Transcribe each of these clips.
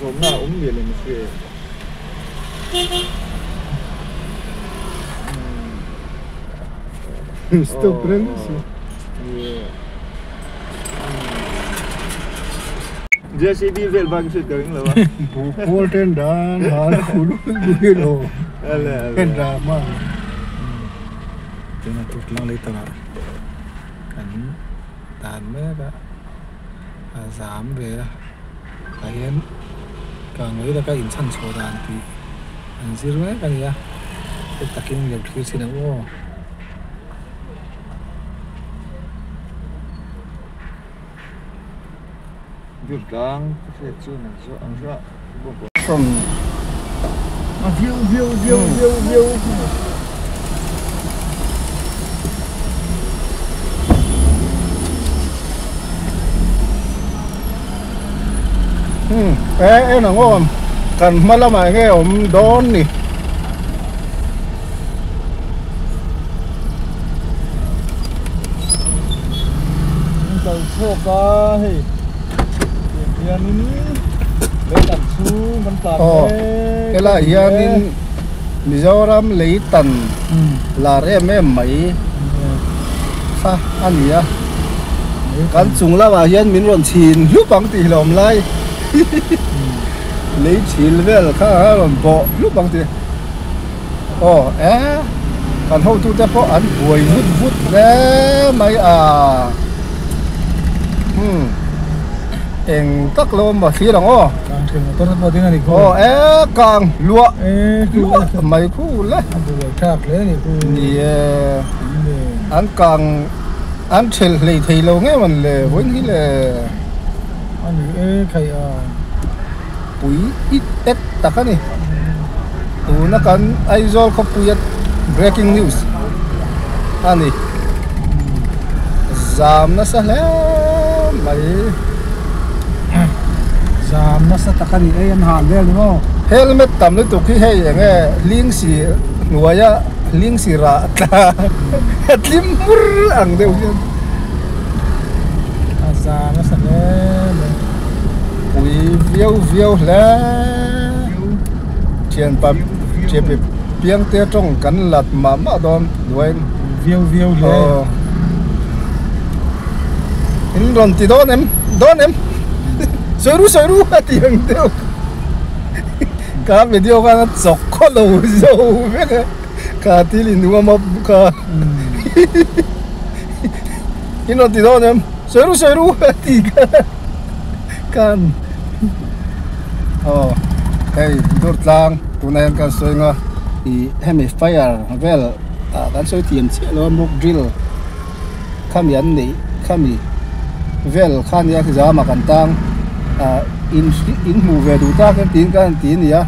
Zawmna a awm mial em a hria em? Stop reng si. JCB vel bak hriat ka ring lo a. Buhpawl ten dan hal khul bui lo. Drama. Tuna tutlang lei tawrh kan dan mek a a zam ve a tah hian kangmei laka inchhan chhuah dan tih an zir mek a ni a heti takin lo thlir chhin ang aw. E en ang aw kan hma lamah eng nge awm dawn ni. An kal chhuak a hei tiang hianin lei tan chhung kan tlan Aw mek helaiah hianin Mizoram lei tan lar em em mai kha a ni a kan chung lamah hian min rawn chhin hlup ang tih hlawm lai lei thil vel kha a rawn bawh hlup ang tih. Aw e kan hotute pawh an buai vut vut hle mai a umm eng tak lo awm a thlir ang aw Kang thil motor te pawh ding a ni khu aw e kang luah luah mai khu le a buai thlak hle a ni khu ni e an kang an thelh hlei thei lo ngei mawn le vawiin hi le a ni e khai a. Pui it et tak a ni. Tuna kan Aizawl khawpuia breaking news a ni. Zam nasa hle mai. Zam nasa tak a ni ei an hal vel ni maw? Helmet tam lutuk hi hei eng nge ling si hnuaia ling si rah tla a tlim hmur ang deuh hian. A zam nasa hle mai. Pui viau viau hle thianpa thianpa piangte tawng kan lat mah mah dawn duain viau viau hle in rawn ti dawn em dawn em sawi ru sawi ru a ti ang deuh ka video khan a chawk khaw lo zo vek a ka thil in nuam a ka in rawn ti dawn em sawi ru sawi ru a ti kha. Kan aw hei dur tlang tunah hian kan sawi ang a ih hemi fire vel ah kan sawi thiam chiah lo a mock drill khami an neih khami vel kha nia zama kan tang ah in in hmuh ve duh tak em tiin kan han ti a ni a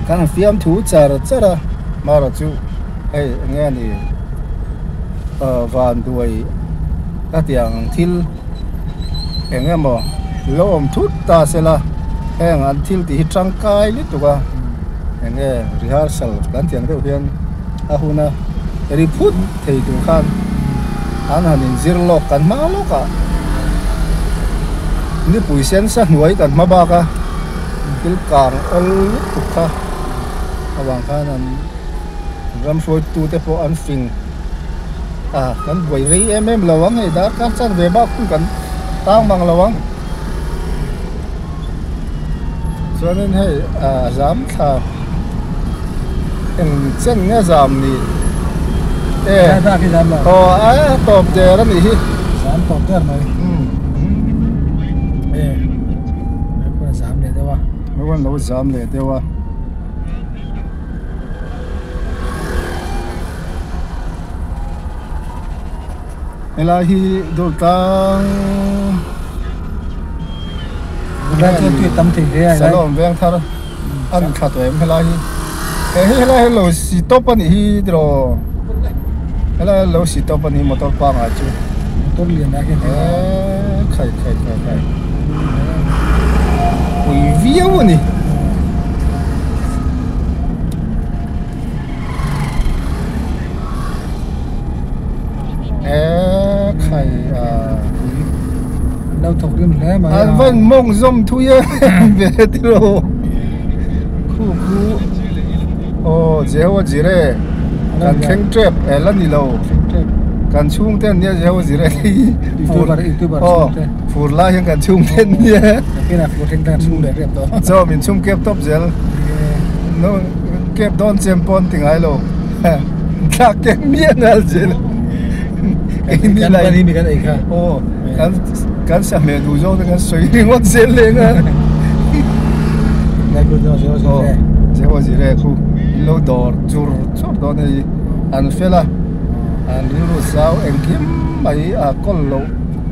kan han fiam thu char char a marawh chu hei eng nge ni ah van duai ka tiang thil. Eng emaw lo awm thut ta sela heng an thil tih hi tangkai lutuk a eng nge rehearsal kan tih ang deuh hian a huna ri phut thei tur khan an han inzir lawk kan hma lawk ah nipui sen sa hnuai kan hma bak a thil kang awl lutuk kha avang khan an ram hruaitute pawh an fing. A kan buai rei em em lo ang hei darkar chan ve bak hun kan tang mang lo ang chuanin hei a zam thla eng chen nge zam ni e aw a tawp der a nih hi zam tawp der mai e zam leh deuh a lo zam leh deuh a. Helai hi Durtlang Salawm Vengthar a ni thla tawh em helai hi he hi helai hi lo si tawp a nih hi tiraw helai hi lo si tawp a nih hi motor pangngai chu motor lian ah khian eee khai khai khai khai pui viau a ni. Lo thawk rim hle mai a. An va Avan mawng zawm thui em ve tiraw khu khu aw Jehovah Jireh kan thleng tep eh la ni lo kan chhungte an nia Jehovah Jireh hi fur aw fur lai hian kan chhungte an nia chaw min chhung kep tawp zel kep dawn chem pawh an ti ngai lo thlak kep miah nal zel keini lai aw kan kan sa hmeh duh zawk te kan sawi ringawt zel leng a aw Jehovah Jireh khu in lo dawr chur chur dawn hei an fel a an rilru zau engkim mai a kawl loh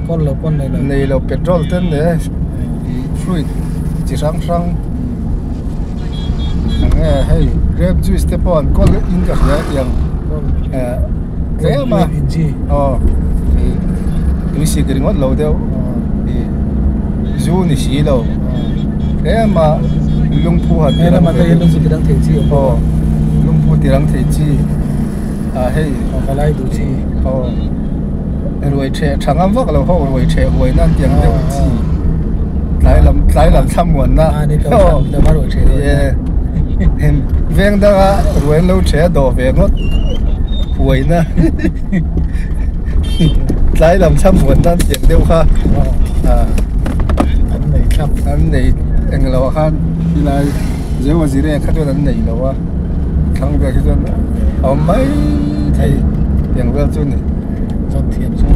kawl loh pawn nei lo nei lo petrol te an nei a ih fruit chi hrang hrang enge hei grape juice te pawh an kawl in ka hria tiang eh tlem a aw ih tui sik ringawt lo deuh ih zu ni si lo tlem a lungphu han ti rang ve deuh aw lungphu ti rang thei chi ah hei aw ruai theh tha ngam vak lo ho ruai theh huai nan tiang deuh chi tlai lam tlai lam thlamuan na veng danga ruai an lo theh a dawh ve ngawt huai na tlai lam thlamuan nan tiang deuh kha an nei thlap an nei englo ah khan tilai Jehovah Jireh kha chuan an nei lo a thlang vel khi chuan a awm mai thei tiang vel chu a ni. Zawt thiam chu.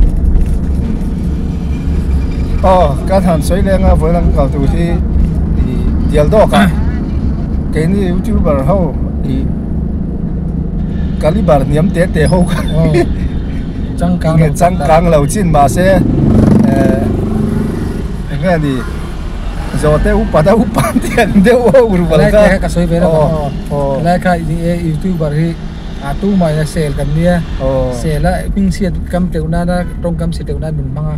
Aw ka han sawi leng a vawiin ang kal tur hi ih dial dawk ah keini youtuber ho ih caliber hniam te te ho kha changkang lo changkang lo chin mahse eh eng nge ni zawhte upa deuh upa te an deuh ho rual kha ka sawi ve lo helai kha youtuber hi A tumah in a sel kan nia, sel a hming chhiat kam teuh nana tawngkam chhe teuh nan min hmang a,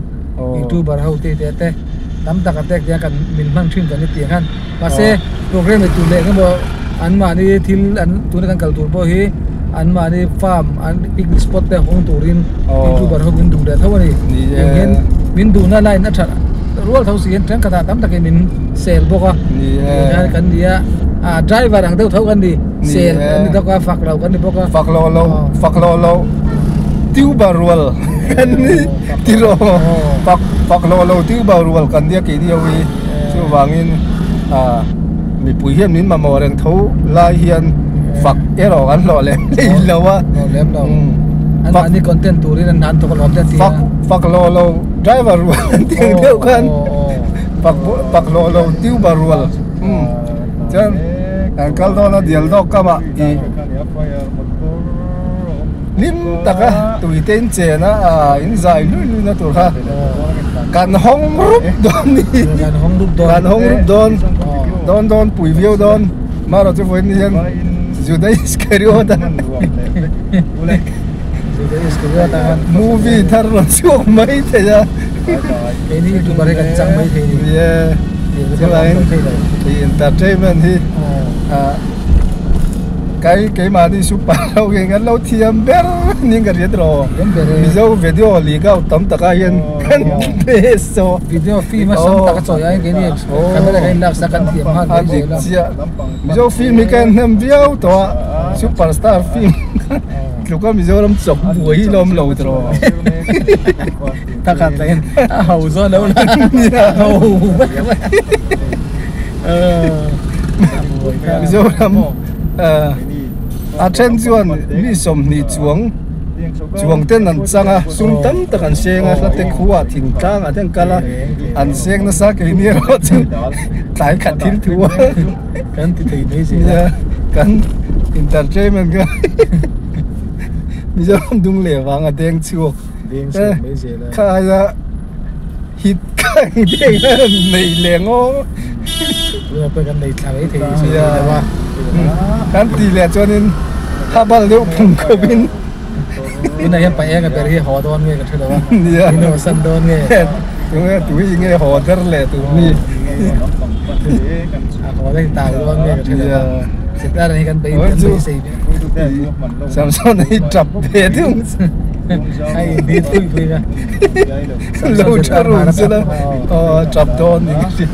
youtuber ho te te te tam tak a tek tiang kan min hmang thin kan ni tiang khan mahse program ei tur leh engemaw an mahni thil an tuna kan kal tur pawh hi an mahni farm an picnic spot te hawng turin youtuber ho min duh leh tho a ni tiang hian min duhna line a that rual tho si hian thenkhatah tam takin min sel bawk a tiang hian kan ni a driver ang deuh tho kan ni. Sel kan ni bawk a, fak lo kan ni bawk a. Fak lo lo, fak lo lo tuber rual kan ni tiraw. Fak fak lo lo tuber rual kan nia keini ho hi. Chuvangin ah mipui hian min mamawh reng tho lai hian fak erawh kan hlawh lem hlei lo a. Hlawh lem lo. An mahni content turin an han thawk alawm te an ti a. Fak fak lo lo driver rual an ti ang deuh khan. Fak fak lo lo tuber rual. Chuan kan kal dawn a dial dawk kamah ih hlim taka tui te in chen a ah in zai lui lui na tur kha kan hawng rup dawn ni kan hawng rup dawn kan hawng rup dawn dawn dawn pui viau dawn marawh chu vawiin hian Juda Iskariot a Juda Iskariot a movie thar rawn chhuak mai thei a keini youtuber hi kan chang mai thei ni yeah Chuvangin ih entertainment hi ah kai keimahni super ho hi kan lo thiam ber niin ka hria tawh Mizo video lih kau tam takah hian kan best zawk video film a sam tak a chawi ai keini camera kan inlak sak kan thiam nghal a dik chiah Mizo film hi ka en hnem viau tawh a super star film tluka Mizoram chawp buai hi lawm lo tawh. Takhat lah in a ho zawh lo la a ho vek vek Mizoram a then chuan mi sawmhnih chuang chuang ten an chang a sum tam tak an seng a hlate khua thingtlang ah te an kal a an seng nasa keini erawh chu tlai khat thil thu a kan ti thei mai zel a kan entertainment kha Mizoram dung leh vang a deng chhuak. Deng chhuak mai zel a. Kha aia hit kha eng deng a nei leh ngaw. Tunah pawh kan nei thla mai thei ni sawi lo a. Kan ti leh chuanin kha bal deuh phung khawpin. Tunah hian pa enga ber hi haw dawn nge ka hre lo a. In haw san dawn nge. Tunge tui nge haw der leh tur ni. A haw daih tau dawn nge ka hre lo a. Sitara hi kan bei kan beisei. Samson hi tap ve thung. Lo tha run sela aw tap dawn ni ka hria.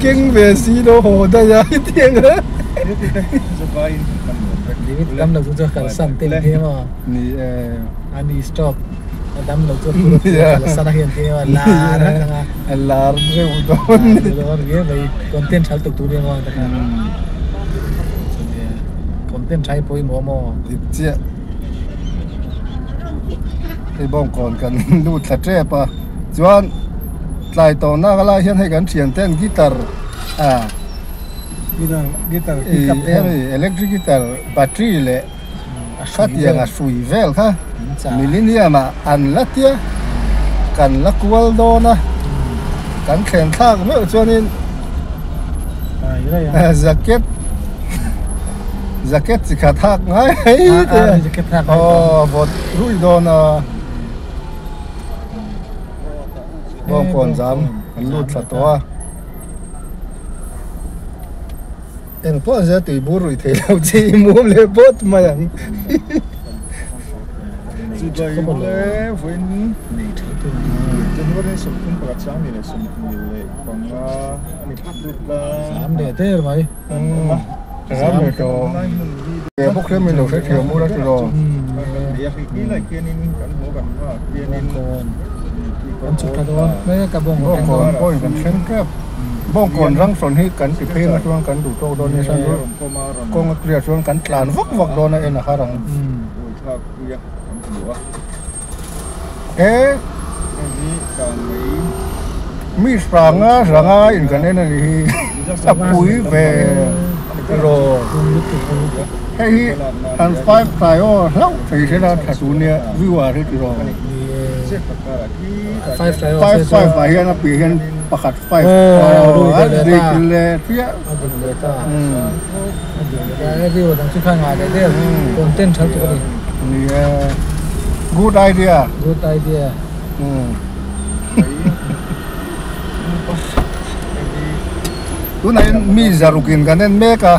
Keng ve si lo haw daih a hetiang a. Ni e. A lar reuh dawn ni. Dik chiah. Hei bawngkawn kan lut thla tep a chuan tlai tawh nak lai hian hei kan thian ten guitar ah hemi electric guitar battery leh khatiang a hrui vel kha millennium ah an la tia kan la kual dawn a kan thlen thlak meuh chuanin jacket jacket chi khat hak ngai mai te a aw vawt rui dawn a bawngkawn zam an lut thla tawh a eng pawh an zia tui bur rui thei lo chi i muam leh bawt mai ang. Ram leh tawh ve bawk hian min lo hre thiam ula ti raw. Bawngkawn pawhin kan thleng tep. Bawngkawn rang sawn hi kan ti phei na chuan kan duh tawk dawn nisa chu kawng a clear chuan kan tlan vak vak dawn a en a har ang. He mi hranga hranga in kan en a ni hi a pui ve rawh hei hi an five tai aw hlauh thei hrela tha tur nia viewer hi ti rawh five five ah hian a piah hian pakhat five aw a dik leh chiah Ni e good idea good idea tunah hian mi zaruk in kan en mek a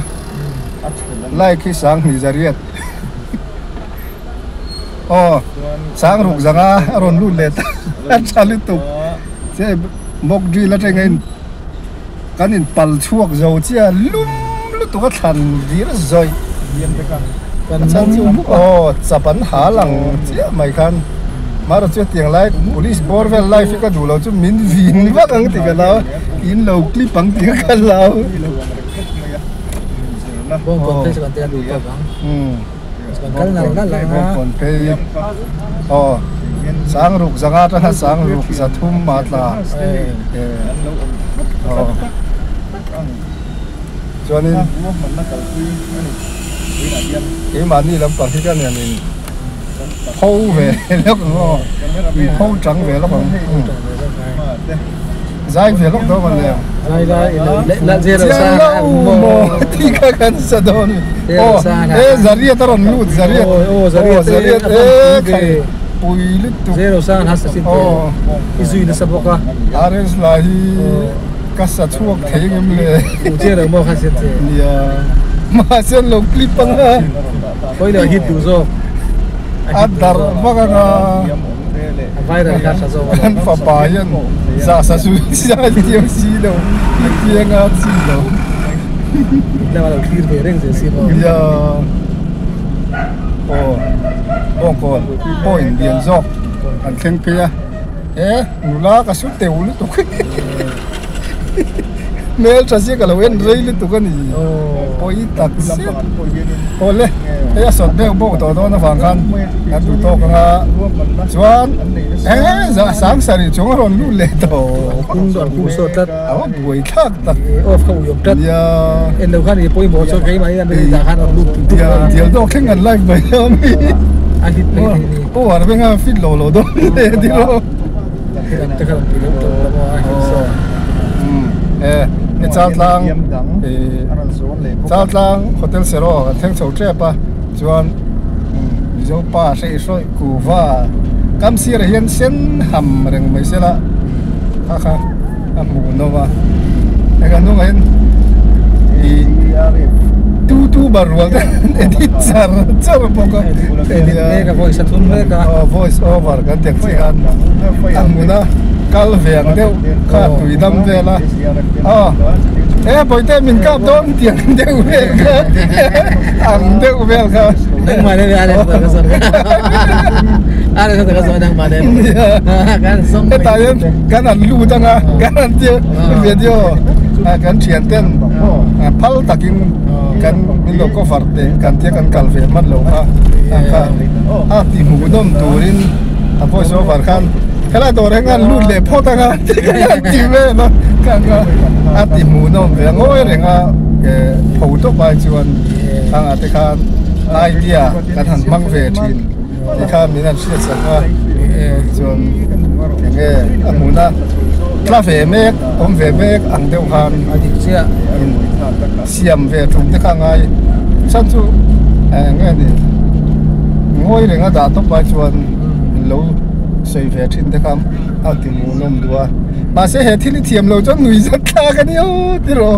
like hi sang hnih zariat aw sang ruk zanga a rawn lut leh ta a tha lutuk che mock drill atanga in Kan in pal chhuak zo chiah lum lutuk a thlan dir zawih a chhan chu aw chap an hal ang chiah mai khan marawh chu hetiang lai police bawr vel live hi ka duh lo chu min vin vak ang tih ka hlau a in lo clip ang tih ka hlau bawngkawn phei aw sangruk zanga atanga sangruk zathum a tla. Chuanin keimahni lampang hi ka nian in pho ve lawk ang aw in pho chang ve lawk ang zai ve lawk dawn ang le chiang lo maw tih kha kan sa dawn aw e zariat a rawn lut zariat aw zariat e khai pui lutuk aw. I zui nasa bawk a. RS la hi ka sa chhuak thei ngem le. Fuh chiah lo maw kha siam che. Nia. Mahse an lo clip ang a. Khawi lo hit duh zawk. A darh vak ang a. A viral kha tha zawk. Kan fapa hian zah sa chu zah thiam si lo. Hetiang a chi lo. Lama lo thlir ve reng zel si maw. Nia. Aw. Bawngkawn point lian zawk. An thleng phei a e nula ka su teu lutuk hmel tha zia ka lo en rei lutuk a ni pawi tak zet awle hei a sawt deuh bawk tawh dawn avang khan kan duh tawk ang a chuan e zah sang sarih chung a rawn lut leh tawh a va buai thlak tak nia dial dawk thleng an live mai a mi. Power veng a fit lo lo dawn hle a tilo. E Chaltlang e Chaltlang Hotel Sero kan thleng chho tep a chuan Mizo pa hreih hrawih kuva kam sirah hian sen ham reng mai sela kha kha a hmuh nawm a hei kan hnungah hian ih. Tuber rual te edit char char bawk a. Edit mek a voice a thun mek a. Aw voice over kan ti ang chi khan a hmun a kal ve ang deuh kha tui dam vel a. Aw e bawihte min kap dawn ti ang deuh vel kha ang deuh vel kha. Nangmah nen a leh ka zawt a leh ka zawt nangmah nen kan zawng mai. Hetah hian kan han lut anga kan han tia video kan thian ten phal takin kan min lo cover teh kan tia kan kal ve hman lo kha kha a ti hmuh nawm turin a voice over khan helai dawr hi an lut leh phawt anga ti kha an ti vel a kha kha a ti hmuh nawm ve ngawi reng a pho tawp ai chuan khang ah te khan idea kan han hmang ve thin ti kha min han hriat sak a chuan enge a hmun a tla ve mek awm ve mek ang deuh khan a dik chiah siam ve tum te kha ngai chhan chu enge ni ngawi reng a dah tawp ai chuan lo sawi ve thin te kha a ti hmuhnawm duh a mahse he thil i thiam lo chuan nui zat thlak a nia aw ti rawh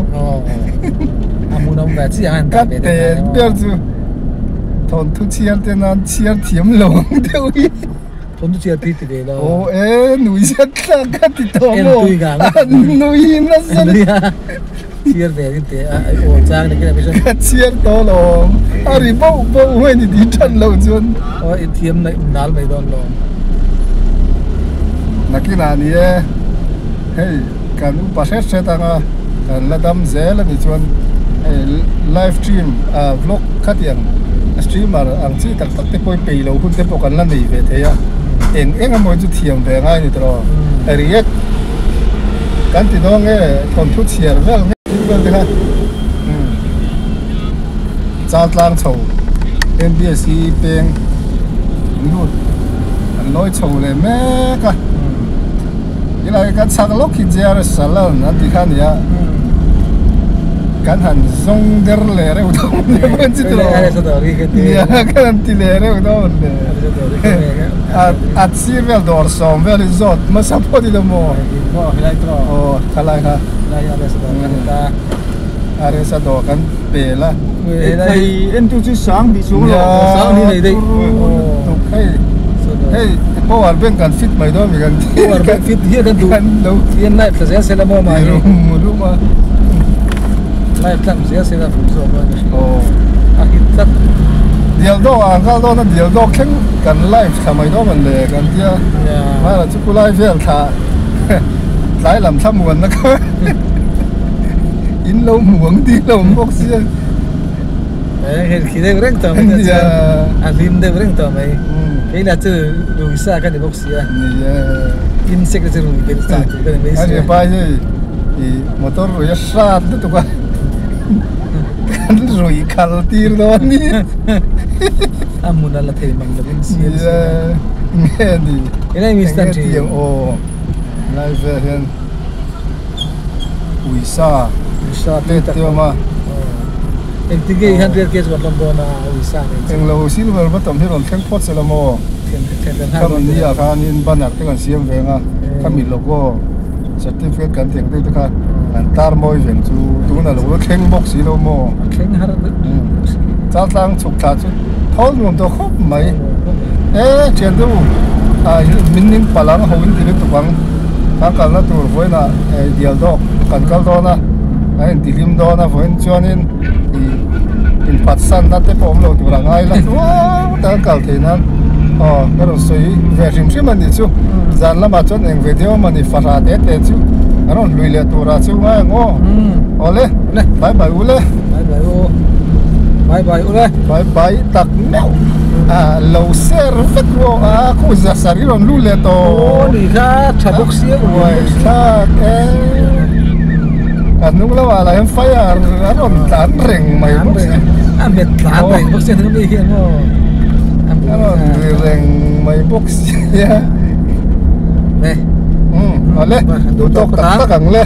a hmuhnawm ve chiah ang ka te ber chu thawnthu chhiar te nan chhiar thiam lo ang deuh hi thawnthu chhiar ti ti ve lo aw e nui zat thlak ka ti tawh maw nui nasa chhiar ve ang te a aw chang ni ka chhiar tawh lo a ri bauh bauh mai ni tih that loh chuan aw i thiam mai nal mai dawn lo nakinah ni e hei kan upa hret hret anga kan la dam zel a nih chuan hei live stream ah vlog khatiang streamer ang chi tak tak te pawh hi peih loh hun te pawh kan la nei ve thei a eng eng emaw chu thiam ve ngai a ni tawh react kan ti dawn nge thawnthu chhiar vel nge thil vel te kha chal tlang chho MBSC peng lut an lawi chho leh mek a tilai kan chhak lawk hi JRS Salon an tih kha a ni a kan han zawng der leh reuh dawn nia kan han ti leh reuh dawn le. A sir vel dawr sawm vel hi zawt hmasa phawt ila maw? Aw khalai kha a resa dawr kan pel a. Thei en tu chu sang hnih chung lo. Sang hnih nei daih. Tuk hei hei power bank kan fit mai dawn mi kan ti. Power bank fit hian kan duh. Kan lo hian live thla zel sela maw mahni. Rum rum a. Live tlang zel sela vun zawk a ni. Aw. A hit tlat. Dial dawk ah an kal dawn a dial dawk thleng kan live thla mai dawn an le kan tia. Hmaiah chu khulai vel thla tlai lam thla muan na kha in lo hmu ang tih lo awm bawk sia. Hei khi deuh reng tawh mai chuan a hlim deuh reng tawh mai. Kei lah chu rui sa ka ni bawk sia. Insect te chu rui belh chak tur ka ni mai sia. A pai hei i motor rui a hrat lutuk a kan rui khal tir dawn ni. A hmun a la thei mang lovin siam sia. Nge ni. Helai mi stand thin. Aw lai vel hian uisa uisa te te awm a. Engtin nge i hundred kg rawn lam dawn a uisa nei chu. Englo silver bottom hi rawn thleng phawt se la maw? Khami ni ah khanin banner te kan siam veng a, khami logo certificate kan tih ang deuh te kha an tar mawi veng chu tuna lo la thleng bawk si lo maw? A thleng har deuh si. Chaltlang chhuk thla chu thawl nuam tawh khawp mai. E thian deuh min ning palh ang ho in ti lutuk ang. Kan kalna tur vawiinah dial dawk kan kal dawn a, kan intihlim dawn a vawiin chuanin ih inphatsanna te pawh awm lo tur a ngai la tluang tak a kal theih nan aw ka rawn sawi ve hrim hrim a nih chu zan lamah chuan eng ve deuh a ni fahrah te te chu an rawn hlui leh turah chu ngai ang aw awle bye bye u le bye bye u bye bye u le bye bye tak meuh a lo ser vek ru a khu za sari rawn lut leh tawh aw ni kha tha bawk sia uai thlak e a hnung lamah lah hian fire a rawn tlan reng mai bawk sia a hmet tlan reng bawk sia hnung mi hian maw a rawn ri reng mai bawk sia ne awle duh tawk tak tak ang le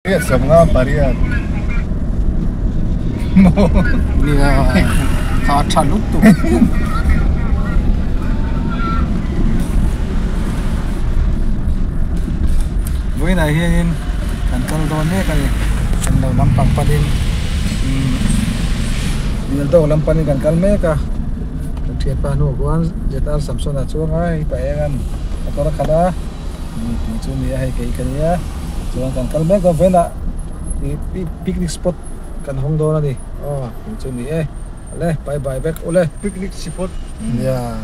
riat sawmnga pariat Nia kha tha lutuk. Vawiinah hianin kan kal dawn mek a ni. Kan lo lampang panin. Dildawk lam panin kan kal mek a kan thianpa hnuah khuan ZR Samson a chuang a hei pa eng an motor a khalh a tih chu a ni a hei kei ka nia chuan kan kal mek a vawiinah ih picnic spot kan hawng dawn a ni aw tih chu a ni e. Ale bye bye vek ule. Picnic spot. Nia.